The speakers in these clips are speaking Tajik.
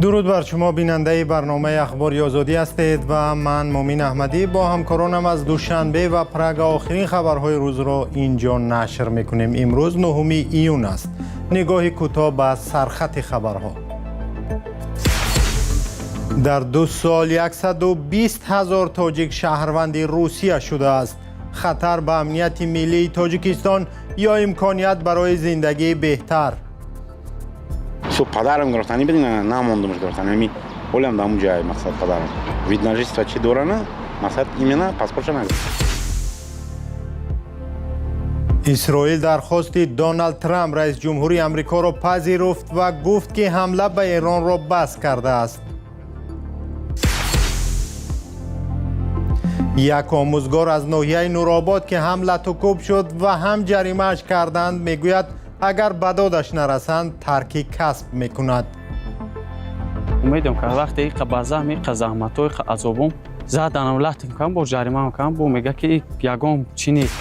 Дуруд бар шумо, бинандаи барномаи Ахбори Озодӣ ҳастед ва ман Мумин Аҳмадӣ бо ҳамкоронам аз Душанбе ва Прага охирин хабарҳои рӯзро инҷо нашр мекунем. Имрӯз 9 июн аст. Нигоҳи кӯтоҳ ба сархати хабарҳо. Дар 2 сол 120 ҳазор тоҷик шаҳрванди Русия шудааст. Хатар ба амнияти миллии Тоҷикистон ё имконият барои зиндагии беҳтар? Су падарам гирифтани бидин, намондумш гирифтани. Ами ҳолиам дар ҳамун ҷай, мақсад, падарам вид на жительство чи дорана, мақсад, именно паспортша нагирифт. Исроил дархости Доналд Трамп, раис ҷумҳури Амрикоро пазируфт ва гуфт, ки ҳамла ба Эронро бас кардааст. Як омӯзгор аз ноҳияи Нуробод, ки ҳам латукӯб шуд ва ҳам ҷаримааш карданд, мегӯяд, агар ба додаш нарасанд, тарки касб мекунад. Умедам, ки вақте иқа ба заҳм, иқа заҳматҳо, иқа азобум заданам, латм кам, бо ҷаримаам кам, бо мега, ки ягон чӣ нест.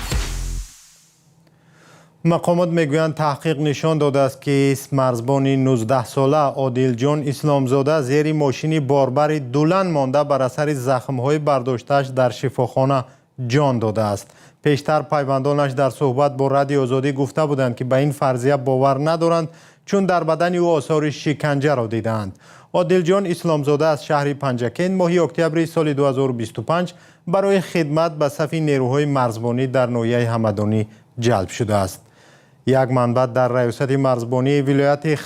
Мақомот мегӯянд, таҳқиқ нишон додааст, ки марзбони 19-сола Одилҷон Исломзода зери мошини борбари Дулан монда, бар асари захмҳои бардоштааш дар шифохона ҷон додааст. Пештар пайвандонаш дар суҳбат бо Радиои Озодӣ гуфта буданд, ки ба ин фарзия бовар надоранд, чун дар бадани ӯ осори шиканҷаро дидаанд. Одилҷон Исломзода аз шаҳри Панҷакент моҳи октябри соли 2025 барои хидмат ба сафи нерӯҳои марзбонӣ дар ноҳияи Ҳамадонӣ ҷалб шудааст. Як манбаъ дар раёсати марзбонии вилояти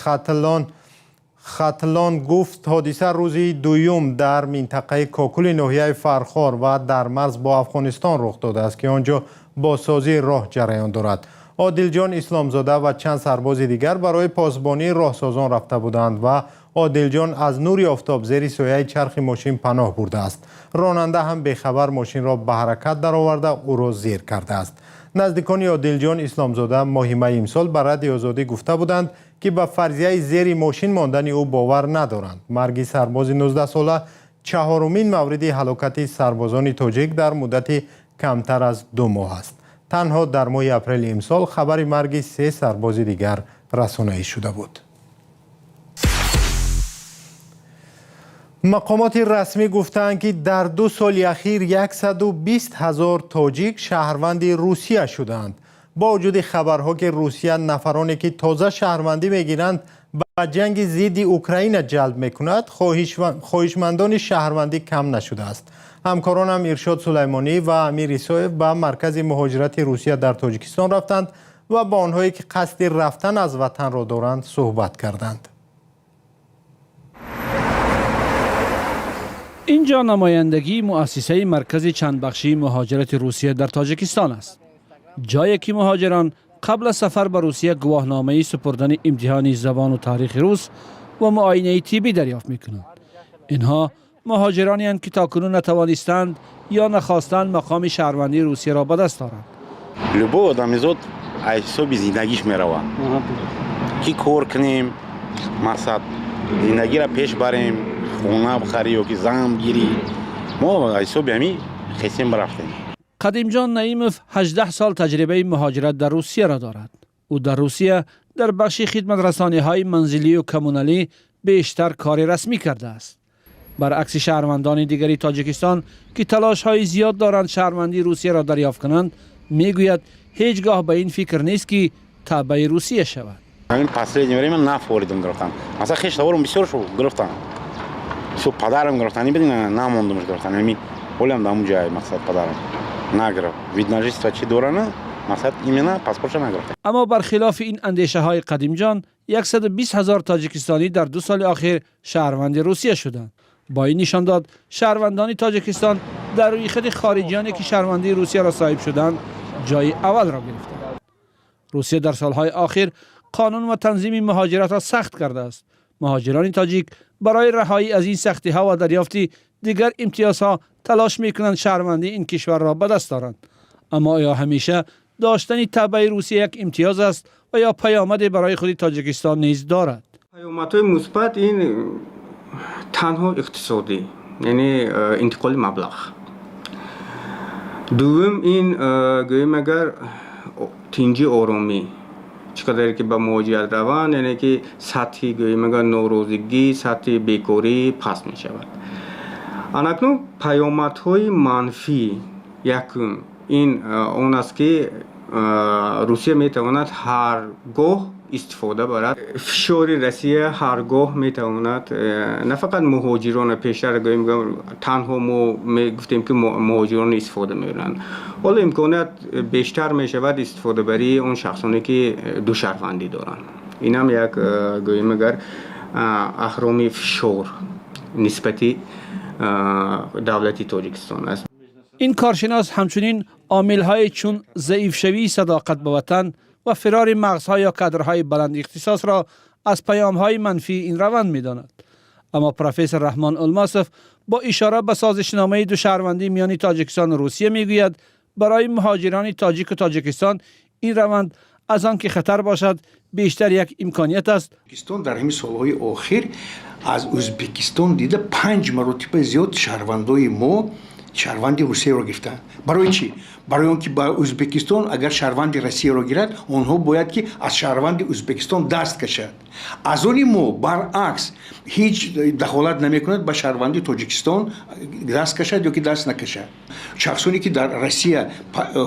Хатлон гуфт, ҳодиса рӯзи дуюм дар минтақаи Кокули ноҳияи Фархор ва дар марз бо Афғонистон рух додааст, ки он ҷо бозсозии роҳ ҷараён дорад. Одилҷон Исломзода ва чанд сарбози дигар барои посбонии роҳсозон рафта буданд ва Одилҷон аз нури офтоб зери сояи чархи мошин паноҳ бурдааст. Ронанда ҳам бехабар мошинро ба ҳаракат дароварда, ӯро зер кардааст. Наздикони Одилҷон Исломзода моҳи майи имсол ба Радиои Озодӣ гуфта буданд, ки ба фарзияи зери мошин мондани ӯ бовар надоранд. Марги сарбози 19-сола чаҳорумин мавриди ҳалокати сарбозони тоҷик дар муддати камтар аз 2 моҳ аст. Танҳо дар моҳи апрели имсол хабари марги се сарбози дигар расонаӣ шуда буд. Мақомоти расмӣ гуфтаанд, ки дар 2 соли ахир 120 ҳазор тоҷик шаҳрванди Русия шуданд. Бо вуҷуди хабарҳо, ки Русия нафароне, ки тоза шаҳрвандӣ мегиранд, ба ҷанги зидди Украина ҷалб мекунад, хоҳишмандони шаҳрвандӣ кам нашудааст. Ҳамкоронам Иршод Сулаймонӣ ва Амир Исоев ба маркази муҳоҷирати Русия дар Тоҷикистон рафтанд ва бо онҳое, ки қасди рафтан аз ватанро доранд, суҳбат карданд. Инҷо намояндагии муассисаи маркази чандбахшии муҳоҷирати Русия дар Тоҷикистон аст, ҷое ки муҳоҷирон қабл аз сафар ба Русия гувоҳномаи супурдани имтиҳони забону таърихи рус ва муоинаи тиббӣ дарёфт мекунанд. Инҳо муҳоҷиронеанд, ки то кунун натавонистанд ё нахостанд мақоми шаҳрвандии Русияро ба даст оранд. Любой одамизод аз ҳисоби зиндагиш меравад, ки кор кунем, мақсад, зиндагиро пеш барем, хона бихарӣ ё ки зан бигирӣ. Мо аз ҳисоби ҳамин хесем рафтем. Қадимҷон Наимов 18 сол таҷрибаи муҳоҷират дар Русияро дорад. Ӯ дар Русия дар бахши хидматрасониҳои манзилию коммуналӣ бештар кори расмӣ кардааст. Баръакси шаҳрвандони дигари Тоҷикистон, ки талошҳои зиёд доранд шаҳрвандии Русияро дарёфт кунанд, мегӯяд, ҳеҷ гоҳ ба ин фикр нест, ки таъбаи Русия шавад. Ҳамин последнее время нафоридам гирифтан. Масалан, хештаворам бисёр шу гирифтан. Су падарам гирифтани бидин, намондумш гирифтани. Ҳамин ҳолиам дар ҳамун ҷай, мақсад, падарам нагирифт. Вид на жительство чи дорана, мақсад, именно паспортша нагирифт. Аммо бархилофи ин андешаҳои Қадимҷон, 120 ҳазор тоҷикистонӣ дар 2 соли охир шаҳрванди Русия шуданд. Бо ин нишон дод, шаҳрвандони Тоҷикистон дар рӯйхати хориҷиёне, ки шаҳрвандии Русияро соҳиб шуданд, ҷои аввалро гирифтанд. Русия дар солҳои охир қонун ва танзими муҳоҷиратро сахт кардааст. Муҳоҷирони тоҷик барои раҳоӣ аз ин сахтиҳо ва дарёфти дигар имтиёзҳо талош мекунанд шаҳрвандии ин кишварро ба даст оранд. Аммо оё ҳамеша доштани таъбаи Русия як имтиёз аст ва ё паёмаде барои худи Тоҷикистон низ дорад? Паёмадҳои мусбат ин танҳо иқтисодӣ, яъне интиқоли маблағ. Дуввум, ин гӯем агар, тинҷи, оромӣ. Чӣ қадаре ки ба муҳоҷират раванд, яъне ки сатҳи гӯем агар норозигӣ, сатҳи бекорӣ паст мешавад. Анакнун паёмадҳои манфӣ якум ин он аст, ки Русия метавонад ҳар гоҳ истифода барад. Фишори Россия ҳар гоҳ метавонад на фақат муҳоҷирона, пештар гӯем танҳо мо мегуфтем, ки муҳоҷирон истифода мебаранд, ҳоло имконият бештар мешавад истифодабарии он шахсоне, ки душаҳрвандӣ доранд. Инам як гӯем агар аҳроми фишор нисбати давлати Тоҷикистон аст. Ин коршинос ҳамчунин омилҳои чун заифшавии садоқат ба ватан ва фирори мағзҳо ё кадрҳои баландихтисосро аз паёмҳои манфии ин раванд медонад. Аммо профессор Раҳмон Олмосов бо ишора ба созишномаи душаҳрвандӣ миёни Тоҷикистон ва Русия мегӯяд, барои муҳоҷирони тоҷику Тоҷикистон ин раванд аз он ки хатар бошад, бештар як имконият аст. Тоҷикистон дар ҳамин солҳои охир аз Ӯзбекистон дида панҷ маротиба зиёд шаҳрвандои мо шаҳрванди Русияро гирифтанд. Барои чӣ? Барои он ки ба Ӯзбекистон агар шаҳрванди Россияро гирад, онҳо бояд ки аз шаҳрванди Ӯзбекистон даст кашад. Аз они мо баръакс, ҳеҷ дахолат намекунад ба шаҳрванди Тоҷикистон даст кашад ё ки даст накашад. Шахсоне ки дар Россия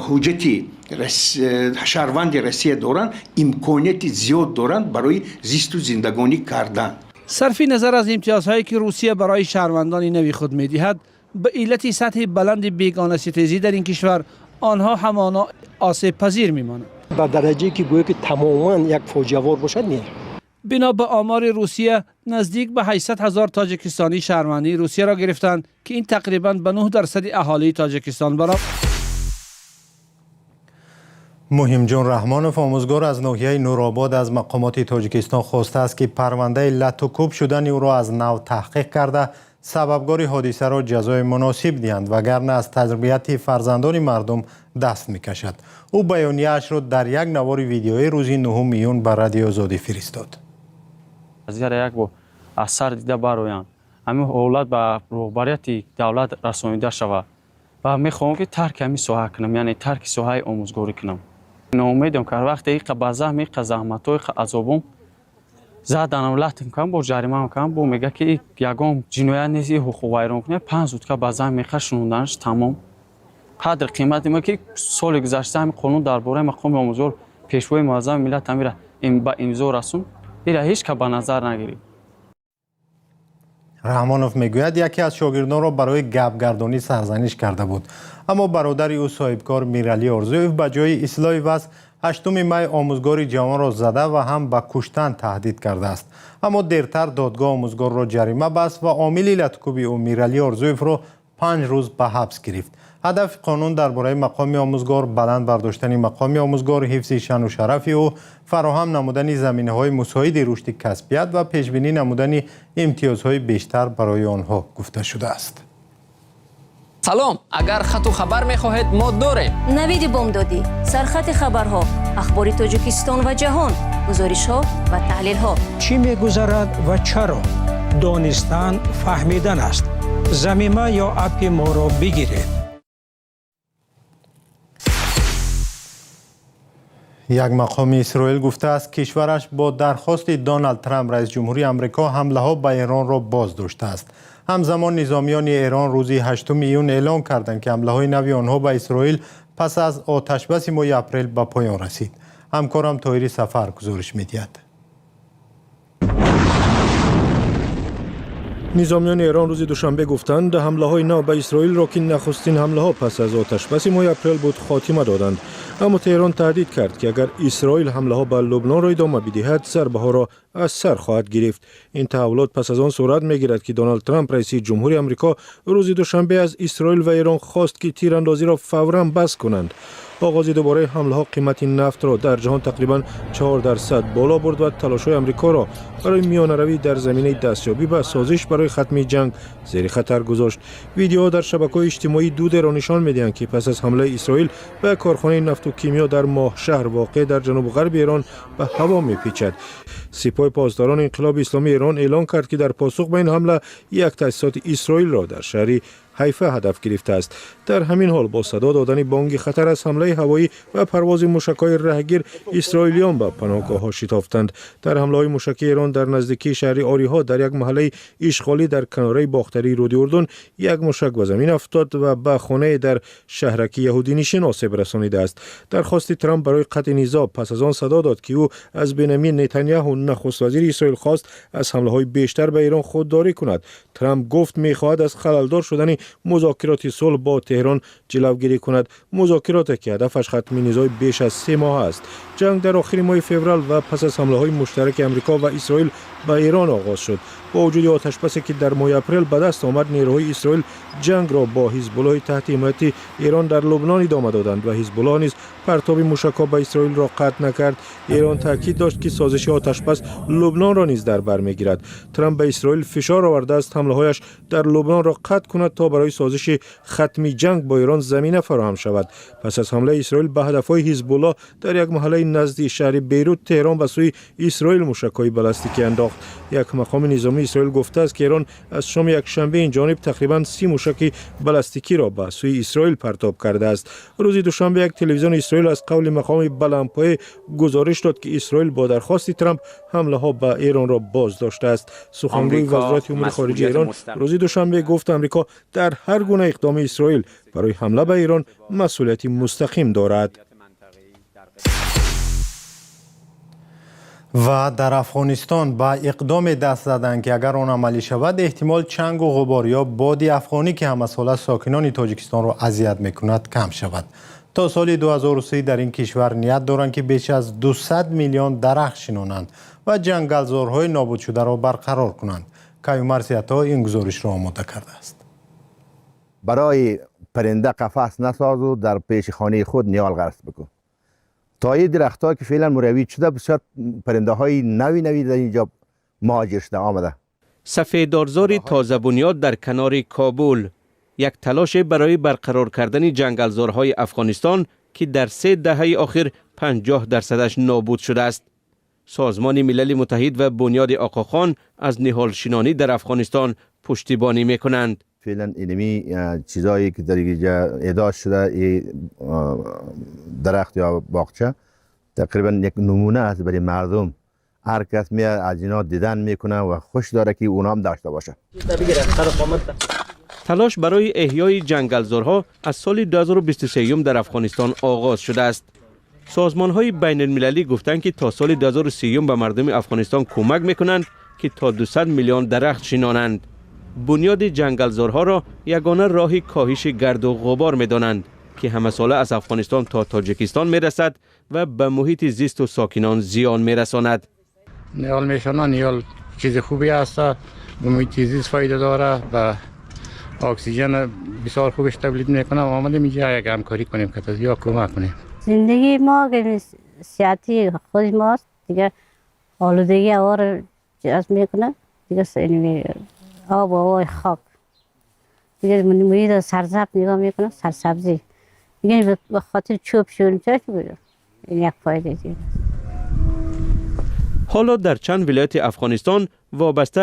ҳуҷҷати шаҳрванди Россия доранд, имконияти зиёд доранд барои зисту зиндагонӣ кардан. Сарфи назар аз имтиёзҳое, ки Русия барои шаҳрвандони нави худ медиҳад, ба иллати сатҳи баланди бегонаситезӣ дар ин кишвар онҳо ҳамоно осебпазир мемонанд. Ба дараҷае ки гӯё ки тамоман як фоҷиавор бошад, не. Бино ба омори Русия, наздик ба 800 ҳазор тоҷикистонӣ шаҳрвандии Русияро гирифтанд, ки ин тақрибан ба 9 дарсади аҳолии Тоҷикистон баробар. Муҳимҷон Раҳмонов, омӯзгор аз ноҳияи Нуробод, аз мақомоти Тоҷикистон хостааст, ки парвандаи латукӯб шудани ӯро аз нав таҳқиқ карда, сабабгори ҳодисаро ҷазои муносиб диҳанд, вагарна аз тарбияти фарзандони мардум даст мекашад. Ӯ баёнияашро дар як навори видеоӣ рӯзи 9 июн ба Радиои Озодӣ фиристод. Зиёра як бор аз сар дида бароянд, ҳамин ҳолат ба роҳбарияти давлат расонида шавад ва мехоҳам, ки тарки ҳамин соҳа кунам, яъне тарки соҳаи омӯзгорӣ кунам. Ноумедам, ки вақте иқа ба заҳм, иқа заҳматҳо, иқа азобум заданам, латм кам, бо ҷаримаам кам, бо мега, ки ягон ҷиноят нест, и ҳуқуқвайронкунӣ панҷ сутка ба заҳм иқа шунонданаш тамом. Қадр қимати ма, ки соли гузашта ҳамин қонун дар бораи мақоми омӯзгор Пешвои муаззами миллат ҳамира ба имзо расонд, ира ҳеҷ ка ба назар нагирифт. Раҳмонов мегӯяд, яке аз шогирдонро барои гапгардонӣ сарзаниш карда буд, аммо бародари ӯ, соҳибкор Миралӣ Орзуев, ба ҷои ислоҳи вазъ 8 май омӯзгори ҷавонро зада ва ҳам ба куштан таҳдид кардааст. Аммо дертар додгоҳ омӯзгорро ҷарима баст ва омили латукӯби ӯ, Миралӣ Орзуевро, 5 рӯз ба ҳабс гирифт. Ҳадафи қонун дар бораи мақоми омӯзгор баланд бардоштани мақоми омӯзгор, ҳифзи шаъну шарафи ӯ, фароҳам намудани заминаҳои мусоиди рушди касбият ва пешбинӣ намудани имтиёзҳои бештар барои онҳо гуфта шудааст. Салом, агар хату хабар мехоҳед, мо дорем. Навиди бомдодӣ, сархати хабарҳо, ахбори Тоҷикистон ва ҷаҳон, гузоришҳо ва таҳлилҳо. Чӣ мегузарад ва чаро? Донистан фаҳмидан аст. Замима ё аппи моро бигиред. Як мақоми Исроил гуфтааст, кишвараш бо дархости Доналд Трамп, раиси ҷумҳури Амрико, ҳамлаҳо ба Эронро боз доштааст. Ҳамзамон низомиёни Эрон рӯзи 8 июн эълон карданд, ки ҳамлаҳои нави онҳо ба Исроил пас аз оташбаси моҳи апрел ба поён расид. Ҳамкорам Тоҳири Сафар гузориш медиҳад. Низомиёни Эрон рӯзи душанбе гуфтанд, ҳамлаҳои нав ба Исроилро, ки нахустин ҳамлаҳо пас аз оташбаси моҳи апрел буд, хотима доданд. Аммо Теҳрон таҳдид кард, ки агар Исроил ҳамлаҳо ба Лубнонро идома бидиҳад, зарбаҳоро аз сар хоҳад гирифт. Ин таҳаввулот пас аз он сурат мегирад, ки Доналд Трамп, раиси ҷумҳури Амрико, рӯзи душанбе аз Исроил ва Эрон хост, ки тирандозиро фавран бас кунанд. Оғози дубораи ҳамлаҳо қимати нафтро дар ҷаҳон тақрибан 4% боло бурд ва талошҳои Амрикоро барои миёнаравӣ дар заминаи дастёбӣ ба созиш барои хатми ҷанг зери хатар гузошт. Видеоҳо дар шабакаҳои иҷтимоӣ дудеро нишон медиҳанд, ки пас аз ҳамлаи Исроил ба корхонаи нафту кимиё дар Моҳшаҳр, воқеъ дар ҷанубу ғарби Эрон, ба ҳаво мепечад. Сипоҳи Посдорони Инқилоби Исломии Эрон эълон кард, ки дар посух ба ин ҳамла як таъсисоти Исроилро дар шаҳри Ҳайфа ҳадаф гирифтааст. Дар ҳамин ҳол, бо садо додани бонги хатар аз ҳамлаи ҳавоӣ ва парвози мушакҳои раҳгир, исроилиён ба паноҳгоҳҳо шитофтанд. Дар ҳамлаҳои мушакии Эрон дар наздикии шаҳри Ориҳо дар як маҳаллаи ишғолӣ дар канораи бохтарии рӯди Урдун як мушак ба замин афтод ва ба хонае дар шаҳраки яҳудинишин осеб расонидааст. Дархости Трамп барои қатъи низоъ пас аз он садо дод, ки ӯ аз Бенямин Нетаняҳу, нахуствазири Исроил, хост аз ҳамлаҳои бештар ба Эрон худдорӣ кунад. Трамп гуфт, мехоҳад аз халалдор шудани музокироти сулҳ бо Теҳрон ҷилавгирӣ кунад, музокироте ки ҳадафаш хатми низои беш аз 3 моҳ аст. Ҷанг дар охири моҳи феврал ва пас аз ҳамлаҳои муштараки Амрико ва Исроил ба Эрон оғоз шуд. Бо вуҷуди оташбасе, ки дар моҳи апрел ба даст омад, нерӯҳои Исроил ҷангро бо Ҳизбуллоҳи таҳти ҳимояти Эрон дар Лубнон идома доданд ва Ҳизбуллоҳ низ партоби мушакҳо ба Исроилро қатъ накард. Эрон таъкид дошт, ки созиши оташбас Лубнонро низ дар бар мегирад. Трамп ба Исроил фишор овардааст, ҳамлаҳояш дар Лубнонро қатъ кунад, то барои созиши хатми ҷанг бо Эрон замина фароҳам шавад. Пас аз ҳамлаи Исроил ба ҳадафҳои Ҳизбуллоҳ дар як маҳаллаи назди шаҳри Бейрут, Теҳрон ба сӯи Исроил мушакҳои балластикӣ андохт. Як мақоми низомии Исроил гуфтааст, ки Эрон аз шоми якшанбе ин ҷониб тақрибан 30 мушаки балластикиро ба сӯи Исроил партоб кардааст. Рӯзи душанбе як телевизиони Исроил аз қавли мақоми баландпоя гузориш дод, ки Исроил бо дархости Трамп ҳамлаҳо ба Эронро боз доштааст. Сухангӯи Вазорати умури хориҷаи Эрон рӯзи душанбе гуфт, Амрико дар ҳар гуна иқдоми Исроил барои ҳамла ба Эрон масъулияти мустақим дорад. Ва дар Афғонистон ба иқдоме даст заданд, ки агар он амалӣ шавад, эҳтимол чангу ғубор ё боди афғонӣ, ки ҳамасола сокинони Тоҷикистонро азият мекунад, кам шавад. То соли 2030 дар ин кишвар ният доранд, ки беш аз 200 миллион дарахт шинонанд ва ҷангалзорҳои нобудшударо барқарор кунанд. Каюмарс Ато ин гузоришро омода кардааст. Барои паринда қафас насозу дар пеши хонаи худ ниҳол ғарс бикун. Та ин дарахтҳо ки феълан мураввиҷ шуда, бисёр париндаҳои нави нави дар инҷо муҳоҷир шуда омада. Сафедорзори тозабунёд дар канори Кобул, як талоше барои барқарор кардани ҷангалзорҳои Афғонистон, ки дар 3 даҳаи охир 50 дарсадаш нобуд шудааст. Созмони Милали Муттаҳид ва Бунёди Оқохон аз ниҳолшинонӣ дар Афғонистон пуштибонӣ мекунанд. Феълан инمی чизایی که در اینجا ایجاد شده، این درخت یا باغچه، تقریبا یک نمونه است برای مردم. هر کس میاد از اینا دیدن میکنه و خوش داره که اونا هم داشته باشه. талош барои эҳёи ҷангалзорҳо аз соли 2023 дар Афғонистон оғоз шудааст. Созмонҳои байналмилалӣ гуфтанд, ки то соли 2030 ба мардуми Афғонистон кӯмак мекунанд, ки то 200 миллион дарахт шинонанд. Бунёди ҷангалзорҳоро ягона роҳи коҳиши гарду ғубор медонанд, ки ҳамасола аз Афғонистон то Тоҷикистон мерасад ва ба муҳити зисту сокинон зиён мерасонад. ниҳол мешонан. ниҳол чизи хуби аст, ба муҳити зист фоида дора و اکسیژن بسیار خوبش تولید میکنه. آمدیم اینجا یک همکاری کنیم که یا کمک کنیم. زندگی ما که صحتی خود ماست دیگه. آلودگی هوا رو جذب میکنه دیگه. آب و هوای خاک دیگه، محیط سرسبز نگاه میکنه، سرسبزی دیگه. به خاطر چوب شون چه این یک فایده دیگه. ҳоло дар чанд вилояти Афғонистон вобаста